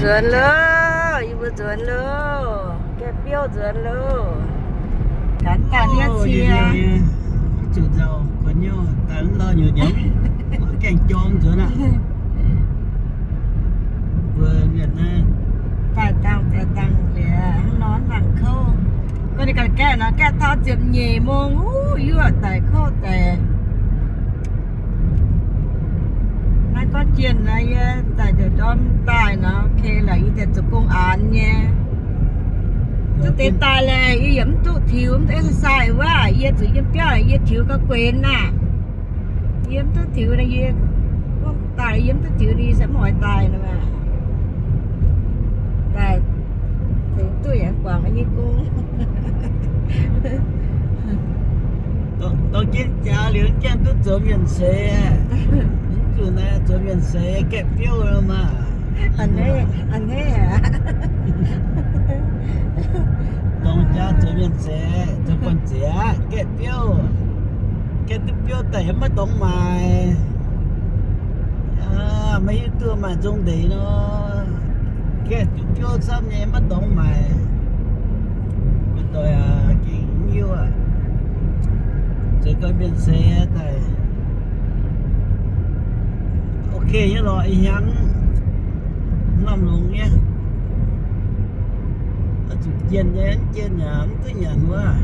Nzuonx loh, yie mbuo nzuonx loh, gaeqv biouv nzuonx loh. Ganh daaih hniev cie. Zuqc nzauh kuonx nyouh daaih mv lorh nyutc nyouv, gaengh jorm nzuonx aqv. Mbuo mienh naaiv daaih dangh daaih dangh liuz hnangv nor mangc kouv. Gorngv ninh ganh gaeqv nor gaeqv taux ziepc nyeic mong wuov yuoqv daic kouv daic. Naaiv gorngv jienh naaiv yie daaih nduov ndorm daaih nor, ok lorqc, yie daaih zoux gong aanx nyei. Zuqc deix daaih lorqc, yie yaac mv duqv tiux, mv duqv exercise wuov, yie zuqc yiem biauv yie tiux gau guenx aqv. Yie mv duqv tiux nor, yie gorngv daaih yie mv duqv tiux nor, yie se mv oix daaih nor maah. Daaih tengx duqv yaac guangc nyei gong. Dongh jienv jaax liuz, gaengh duqv zoux mienh seix. Mv zuqc naaiv zoux mienh seix gaeqv biouv maah. A'hneiv aqv. Dongh jaax zoux mienh seix, zoux buonc-ziec aqv, gaeqv biouv. Gaeqv duqv biouv daaih yaac maiv dorngx maaic. Maiv hiuv duqv maaih nzong ndeic nor, gaeqv duqv biouv camv nyei maiv dorngx maaic. Mienh doic aac, gengh mv hiuv aqv. Zoux gau mienh seix daaih ok nyei lorqc, ih hnyangx hnamv longx nyei. Oix zuqc jienh nyei, mv jienh yaac mv duqv nyanc wuov.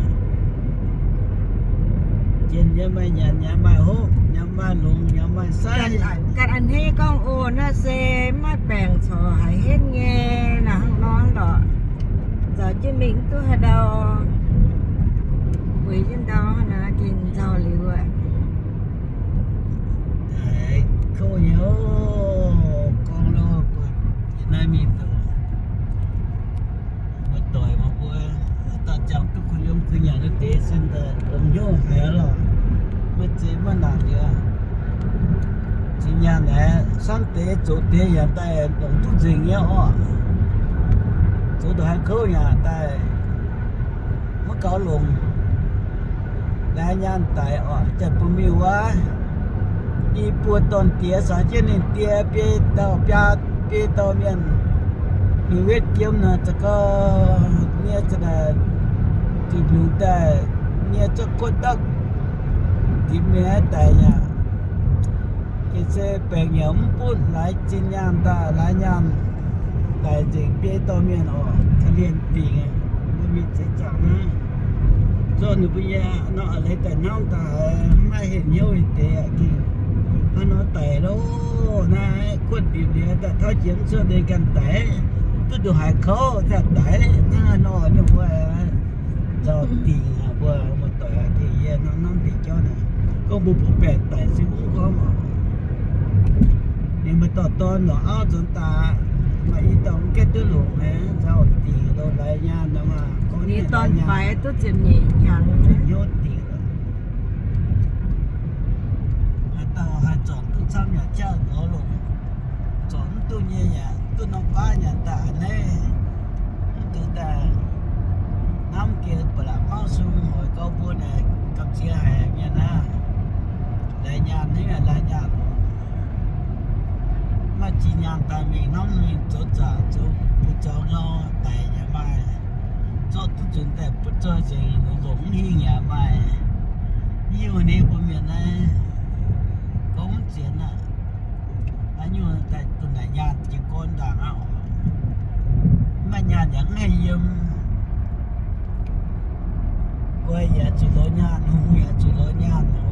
Jienh nyei maaih nyanc, nyanc maaih hopv, nyanc maaih longx, nyanc maaih saiv. Ganh a'hneiv gorngv, o, naaiv se maiv baengc corc haiz henv nyei, naaic hnangv nor lorqc. Nzauc jienv mingh mv duqv haaix ndau, bueix jienv ndau naaiv gengh nzauh liuz aqv. Kouv nyei oc, gorngv loh, naaiv mingh doqc. Muoz-doic mbuo, dauh jangx duqv kuh yiem kuh nyanc deix se daaih longx hnyouv haic lorqc. Maiv zeiz maiv naanc liuz, zinh nyaanh naaiv samv deix zoux deix yaac daaih longc duqv nzengc nyei orqc. Zoux ndongc haaix kouv yaac daaih maiv gaux longc. Laaix nyaanh daic orqc, janx-buoz-miuh wuov, i buo dorn-diex caux jienv ninh die biei dauh biaa, biei dauh mienh, mingh wetv jiem nor, za'gengh nie za'naaic zuqc nyungc daaih, nie zorqv guotv ndortv dimx mingh daic yaac. Gengh se baengc yaac mv butv, laaix zinh nyaanh daaih, laaix nyaanh daic nzengc biei dauh mienh orqc, ga'lienh dingc. Mbuo mingh zeix zaangc naaiv, zorqv ninh mbuo nyei nor, a'leiz daaih hnamv daaih maiv maaih henh hnyouv deix aqv. Gengh hnangv nor daic loh, naaiv guotv ndipc liuz daaih tauv jiex mv cuotv, ninh ganh daic, duqv ndongc haaix kouv daaih daic hnangv nor, ninh mbuo nzauh dingc aqv. Mbuo muoz-doic aac, gengh yie hnamv hnamv deix jauv naaic, gorngv mbuo butv-baengc daic se mv gorngv oc. Ninh mbuo dorh dorn lorz auv nzuonx daaih, maaih i dauh mv gaengh duqv longc, nzauh dingc loh, laaix nyaanh nor maah, gorngv ninh dorn faix duqv ziepc nyeic hnyangx, hnyouv dingc. Haaix dauh haih zornc duqv camv yaac jauv nor longc, zornc mv duqv nyei yaac duqv norm baav nyanc daaih a'hneiv. Mv duqv daaih hnamv gengh ba'laqc mauv sung hoic gau bun naaic gamh nziex haic mienh aac. Laaix nyaanh hnangv yaac laaix nyaanh. Maaih zinh nyaanh daaih mingh hnamv mingh zoux zaqc zoux bun zoux ngau daic yaac maaih. Zorqv duqv nzunc daaih butv zoih nzengc, longc mv hingh yaac maaih. Nyungc ninh mbuo mienh naaiv gorngv mv zienx aqv. Haaix nyungc daaih duqv naaic nyaanh jiez gorn ndaangc aqv oc. Mv maaih nyaanh yaac mv haih yiem. Guai yaac zuqc lorz nyaanh, hungh yaac zuqc lorz nyaanh oc.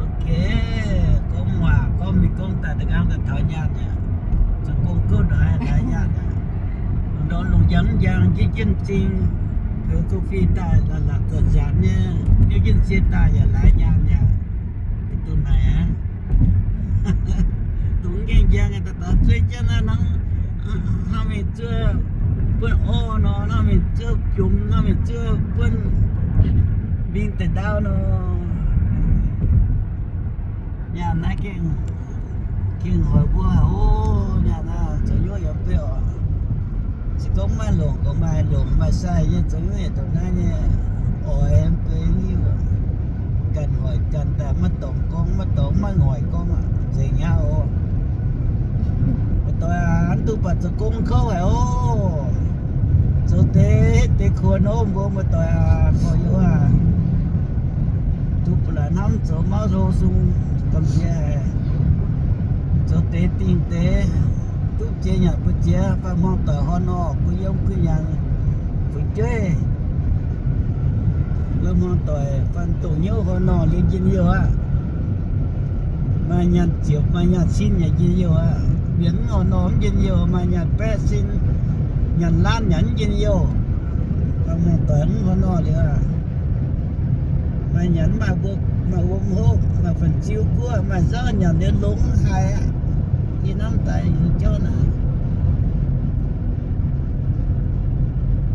Ok, gorngv waac gorngv mingh gorngv daaih da'nqaang daaih taux nyaanh aqv. Zoux gong gouv ndongc haaix laaix nyaanh aqv. Ndorm longc njang mv njang, njiec jienv m'zing, peux ku fih daaih la'laqc zanc-zanc nyei, njiec jienv m'zing daaih yaac laaix nyaanh aqv. Duqv naaic aqv. Dongh mv gaengh njang, daaih zuov jienv naaiv hnangv, hnangv mingh zuov buonv orv nor, hnangv mingh zuov jomc, hnangv mingh zuov buonv mbing deix ndaauv nor. Nyaanh naaiv gengh, gengh hoic mbuo haic oc. Nyaanh naaiv zoux hnyouv yaac mv bei oc. Se gorngv maiv longc, gorngv maaih longc maaih sai nyei zoux hnyouv yaac ndongc naaiv nyei, oix mv bei mv hiuv. Ganh hoic ganh daaih, maiv dorngc gorngv, maiv dorngc maiv hoic gorngv aqv, nzengc aqv oc. Buatc zoux gong kouv haic oc. Zoux deix, deix kuonx oc, mbuo muoz-doic aac, gorx-youz aac. Duqv ba'laqc hnamv zoux mauv hlo sung gamh nziex haic. Zoux deix dingh deix, duqv jiex nyanc mbuo jiex, fai hmuangx doic horh nor, guei yiem guei nyanc fu'jueiv. Mbuo hmuangx doic fai dongh hnyouv horh nor liuz njien-youh aqv. Maaih nyaanh ziepc, maaih nyaanh cin yaac njien-youh aqv. Mienh mv horh nor mv njien-youh, maaih nyaanh baeqv sin, nyaanh laanh yaac mv njien-youh. Fai hmuangx doic mv horh nor liuz aqv. Maaih nyanc mv maaih wuom, maaih wuom hopv, maaih fan-ziu guoqv, maaih nzauv nyanc liuz longx haic aqv. Yie hnamv daaih jauv naaic.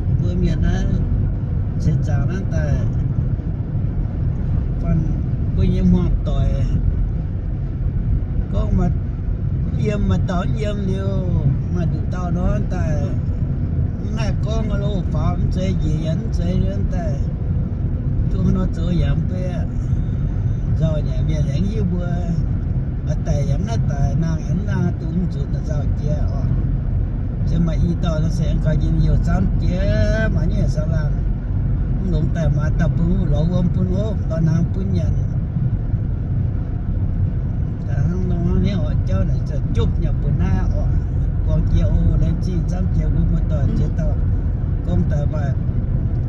Mbuo mienh naaiv ceix zaangc naaiv daaih, mbuo nyei hmuangx doic gorngv maaih yiem, maaih dauh mv yiem liuz, maaih nduqc dauh nor daaih, mv haih gorngv loh faaux, mv zeiz njiec yaac mv zeiz daaih, duqv nor zoux yaac mv bei aqv. Nzauh nyei mienh aengx hiuv mbuo, a'daic yaac mv naaiv daic, nangh yaac mv nangh, dongh mv nzunc nzauh jiex oc. Se maaih i dauh nor se aengx gauh njien-youh camv jiex, maaih nyungc yaac saeng laangh, mv longx daaih maaiz dauh bun lorz wuom bun hopv, lorz hnaangx bun nyanc. Daaih hnangv nor hnangv nor oix jauv naaic jopv nyei bun naaiv oc. Buangh jiex oc, laengz zingh camv jiex mbuo muoz-doic jiex dauh gorngv daaih maaih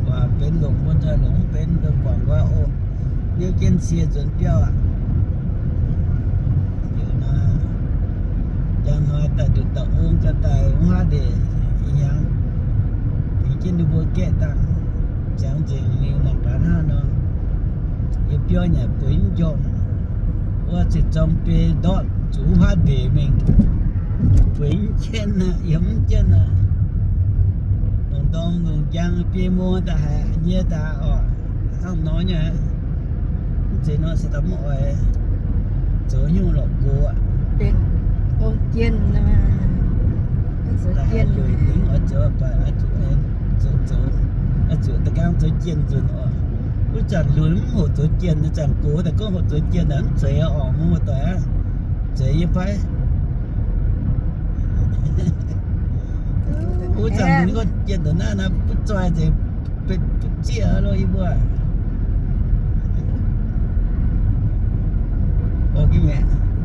waac benx longc mbuo nzoih longc mv benx mbuo guangc wuov oc. Niu jienv cie nzuonx biauv aqv. Njang hnoi daaih nduqc dauh ong ga'daaih wuov haav ndeic ih hnyangx, tengx jienv ninh mbuo gaeqv dangh, ziangx nzengc liuz mangc gaax hnangv nor. Yie biauv nyanc bueix mv njormh, wuov ziepc zorng biei ndortv zuqc wuov haav ndeic mingh, bueix mv jienv aqv, yiem mv jienv aqv. Lungh ndorm lungh njang biei mbuo daaih haiz nyei daaih oc, hnangv nor nyei. Mv zeiz nor se daaih mv oix zoux nyungc lorqc gox aqv. Daaih haiz lueic dingc oix zoux baac oix zuqc zoux, oix zuqc da'gaang zoux jienh nzunc oc. Wuov zanc lunx mv hoqc zoux jienh, zanc gox daaih gorngv hoqc zoux jienh naaic mv zeiz oc, muoz-doic aac. Zeiz nyei fai? Wuov zanc ninh gorngv jienh da'naaiv naaiv butv zoih nzengc, benx butv zieqv loh yie mbuo.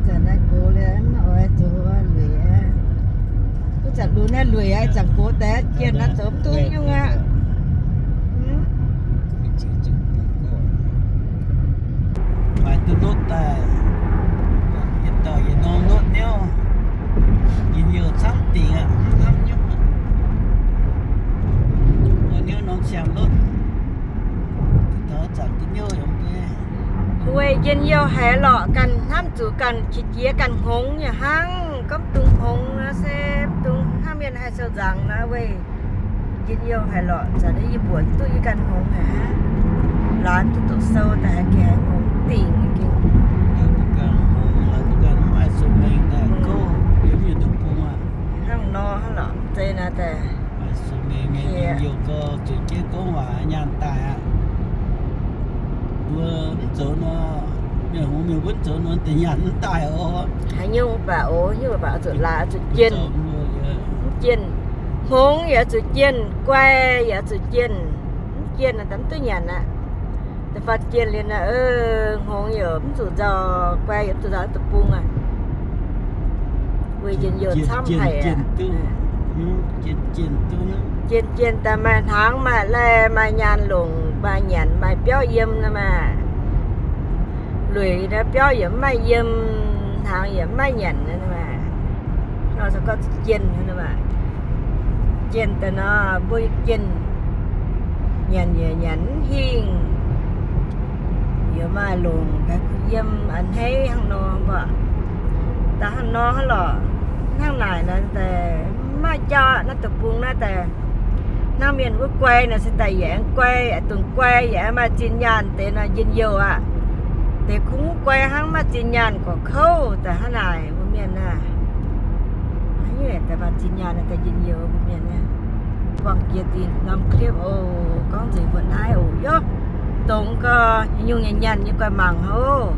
Zanc naaiv gox liuz mv oix zoux lueic aqv. Wuov zanc lunx naaiv lueic aqv, zanc gox daaih jienh naaiv zoux mv duqv nyungc aqv. Maaih duqv lotv daaih, yietc dauh yietc norm lotv niouv, njien-youh camv dingc aqv, mv hnamv nyungc aqv. Niouv norm siang-lotv, taux zanc duqv niouv yaac mv bei. Weic njien-youh haiz lorqc ganh hnamv zuqc ganh qiex jiez ganh hngongx nyei hnangv, gorngv mv dungx hngongx nor se mv dungx hnangv mienh haih sou nzangc nor weic njien-youh haiz lorqc, zanc naaiv yie mbuox duqv yie ganh hngongx haic aqv. Laanh duqv doqc sou daaih haiz gengh hngongx dingc gengh. Hnangv nor hnangv lorqc, mv zeiz naaiv daaih. Mienh youh gau zuqc jienv gorngv waac nyaanh daaih aqv. Mbuo mv zoux nor, mienh hungx mienh mbuo mv zoux nor, deix nyaanh mv daaih oc. Haaix nyungc baac oc, nyungc baac oix zuqc laaix, oix zuqc jienh. Mv jienh. Hngongx yaac oix zuqc jienh, guai yaac oix zuqc jienh. Mv jienh naaic daaih mv duqv nyanc aqv. Da'faanh jienh liuz naaic, hngongx yaac mv zuqc nzauh, guai yaac mv zuqc nzauh deic-bung aqv. Weic njien-youh camv haic aqv. Jienh jienh daaih maaih hnaangx maaih laih, maaih nyaanh longc, maaih nyanc maaih biauv yiem nor maah. Lueic naaiv biauv yaac mv maaih yiem, hnaangx yaac mv maaih nyanc nor maah. Nor se gorngv jienh nor maah. Jienh daaih nor mbuo jienh, nyanc yaac nyanc mv hingh, yaac maaih longc ga'kuv yiem a'hneiv hnangv nor mbuo. Daaih hnangv nor hnangv lorqc, hnangv naaic nor daaih mv maaih jauv aqv. Naaiv deic-bung naaiv daaih hnangv mienh wuov guai nor se daaih yaac aengx guai, dongh guai yaac aengx maaih zinh nyaanh deix nor njien-youh aqv. Deix kungx guai hnangv maaih zinh nyaanh gorqv kouv daaih hnangv naaic mbuo mienh aah. Daaih maaih zinh nyaanh daaih njien-youh mbuo mienh aah. Buangh jiex dinh norm clip oc, gorngv nzengc mbuo naaiv oc. Yov, dongh gau, nyungc-nyungc nyanc nyei guai mangc oc.